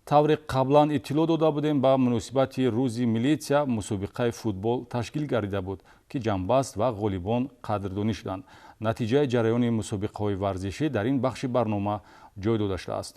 Тавре қаблан иттилоъ дода будем, ба муносибати рӯзи милитсия мусобиқаи футбол ташкил гардида буд, ки ҷамъбаст ва ғолибон қадрдонӣ шуданд. Натиҷаи ҷараёни мусобиқаҳои варзишӣ дар ин бахши барнома ҷой дода шудааст.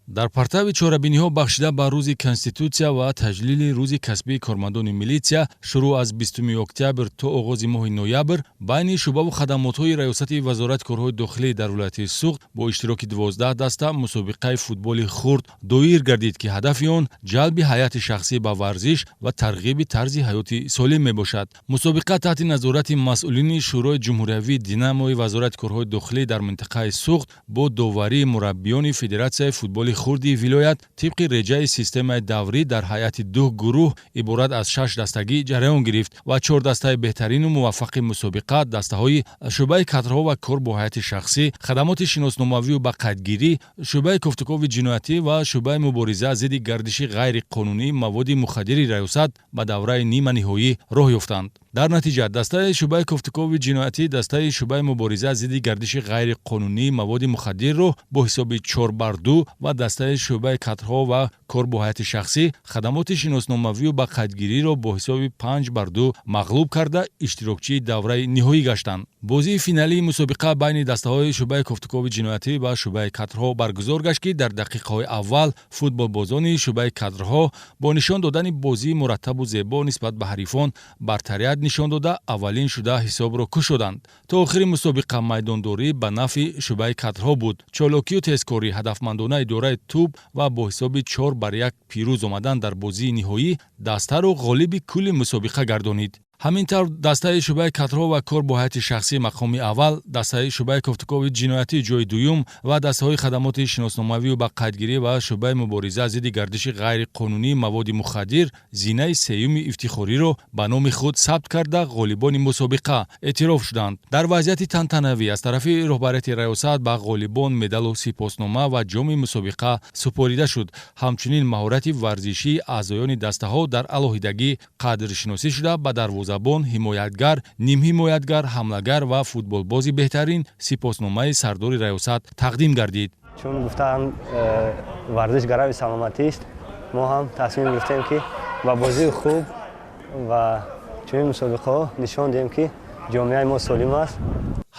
Дар партави чорабиниҳо бахшида ба рӯзи Конститутсия ва таҷлили рӯзи касбии кормандони милитсия шурӯъ аз 20 октябр то оғози моҳи ноябр байни шӯъбаву хадамотҳои Раёсати Вазорати корҳои дохилӣ дар вилояти Суғд бо иштироки 12 даста мусобиқаи футболи хурд доир гардид, ки ҳадафи он ҷалби ҳайати шахсӣ ба варзиш ва тарғиби тарзи ҳаёти солим мебошад. Мусобиқа таҳти назорати масъулини Шӯрои ҷумҳуриявии Динамои Вазорати корҳои дохилӣ дар минтақаи Суғд бо доварии мураббиёни Федератсияи футболи хурди вилоят тибқи реҷаи системаи даврӣ дар ҳайати ду гурӯҳ иборат аз шаш дастагӣ ҷараён гирифт ва чор дастаи беҳтарину муваффақи мусобиқа, дастаҳои шӯъбаи кадрҳо ва кор бо ҳайати шахсӣ, хадамоти шиносномавию ба қайдгирӣ, шӯъбаи кофтукови ҷиноятӣ ва шӯъбаи мубориза зидди гардиши ғайриқонунии маводи мухаддири раёсат ба давраи ниманиҳоӣ роҳ ёфтанд. Дар натиҷа дастаи шӯъбаи кофтукови ҷиноятӣ дастаи шӯъбаи мубориза зидди гардиши ғайриқонунии маводи мухаддирро бо ҳисоби 4-2 ва дастаи шӯъбаи кадрҳо ва кор бо ҳайати шахсӣ, хадамоти шиносномавию ба қайдгириро бо ҳисоби 5-2 мағлуб карда, иштирокчии давраи ниҳоӣ гаштанд. Бозии финалии мусобиқа байни дастаҳои шӯъбаи кофтукови ҷиноятӣ ва шӯъбаи кадрҳо баргузор гашт, ки дар дақиқаҳои аввал футболбозони шӯъбаи кадрҳо бо нишон додани бозии мураттабу зебо нисбат ба ҳарифон бартарият нишон дода, аввалин шуда ҳисобро кушоданд. То охири мусобиқа майдондорӣ ба нафъи шӯъбаи кадрҳо буд. Чолокию тезкорӣ, ҳадафмандона идораи тӯб ва бо ҳисоби 4-1 пирӯз омадан дар бозии ниҳоӣ дастаро ғолиби кулли мусобиқа гардонид. Ҳамин тавр дастаи шӯъбаи кадрҳо ва кор бо ҳайати шахсӣ мақоми аввал, дастаи шӯъбаи кофтукови ҷиноятӣ ҷои дуюм ва дастаҳои хадамоти шиносномавию ба қайдгирӣ ва шӯъбаи мубориза зидди гардиши ғайриқонунии маводи мухаддир зинаи сеюми ифтихориро ба номи худ сабт карда, ғолибони мусобиқа эътироф шуданд. Дар вазъияти тантанавӣ аз тарафи роҳбарияти раёсат ба ғолибон медалу сипоснома ва ҷоми мусобиқа супорида шуд. Ҳамчунин маҳорати варзишии аъзоёни дастаҳо дар алоҳидагӣ қадршиносӣ шуда, ба дарвозабон, ҳимоятгар, нимҳимоятгар, ҳамлагар ва футболбози беҳтарин сипосномаи сардори раёсат тақдим гардид. Чун гуфтаанд, варзиш гарави саломатист, мо ҳам тасмим гирифтем, ки ба бозии хуб ва чунин мусобиқаҳо нишон диҳем, ки ҷомеаи мо солим аст.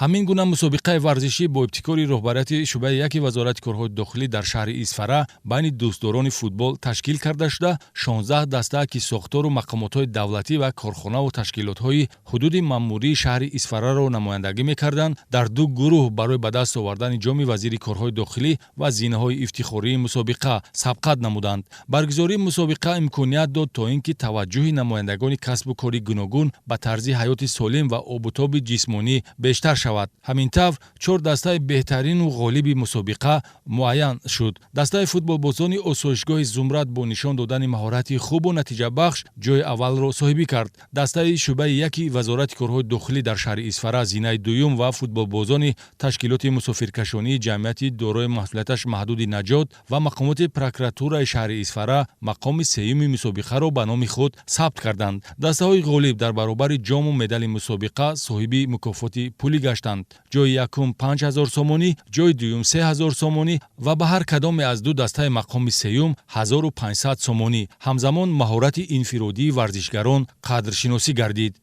Ҳамин гуна мусобиқаи варзишӣ бо ибтикори роҳбарияти шӯъбаи яки Вазорати корҳои дохилӣ дар шаҳри Исфара байни дӯстдорони футбол ташкил карда шуда, 16 даста, ки сохтору мақомотҳои давлатӣ ва корхонаву ташкилотҳои ҳудуди маъмурии шаҳри Исфараро намояндагӣ мекарданд, дар ду гурӯҳ барои ба даст овардани ҷоми вазири корҳои дохилӣ ва зинаҳои ифтихории мусобиқа сабқат намуданд. Баргузории мусобиқа имконият дод, то ин ки таваҷҷӯҳи намояндагони касбу кори гуногун ба тарзи ҳаёти солим ва обутоби ҷисмонӣ бештар шавад. Ҳамин тавр чор дастаи беҳтарину ғолиби мусобиқа муайян шуд. Дастаи футболбозони осоишгоҳи Зумрад бо нишон додани маҳорати хубу натиҷабахш ҷои аввалро соҳибӣ кард. Дастаи шӯъбаи яки Вазорати корҳои дохилӣ дар шаҳри Исфара зинаи дуюм ва футболбозони ташкилоти мусофиркашонии ҷамъияти дорои масъулияташ маҳдуди Наҷот ва мақомоти прокуратураи шаҳри Исфара мақоми сеюми мусобиқаро ба номи худ сабт карданд. Дастаҳои ғолиб дар баробари ҷому медали мусобиқа соҳиби мукофоти пулӣ гаштанд. Ҷои якум 5000 сомонӣ, ҷои дуюм 3000 сомонӣ ва ба ҳар кадоме аз ду дастаи мақоми сеюм 1500 сомонӣ. Ҳамзамон маҳорати инфиродии варзишгарон қадршиносӣ гардид.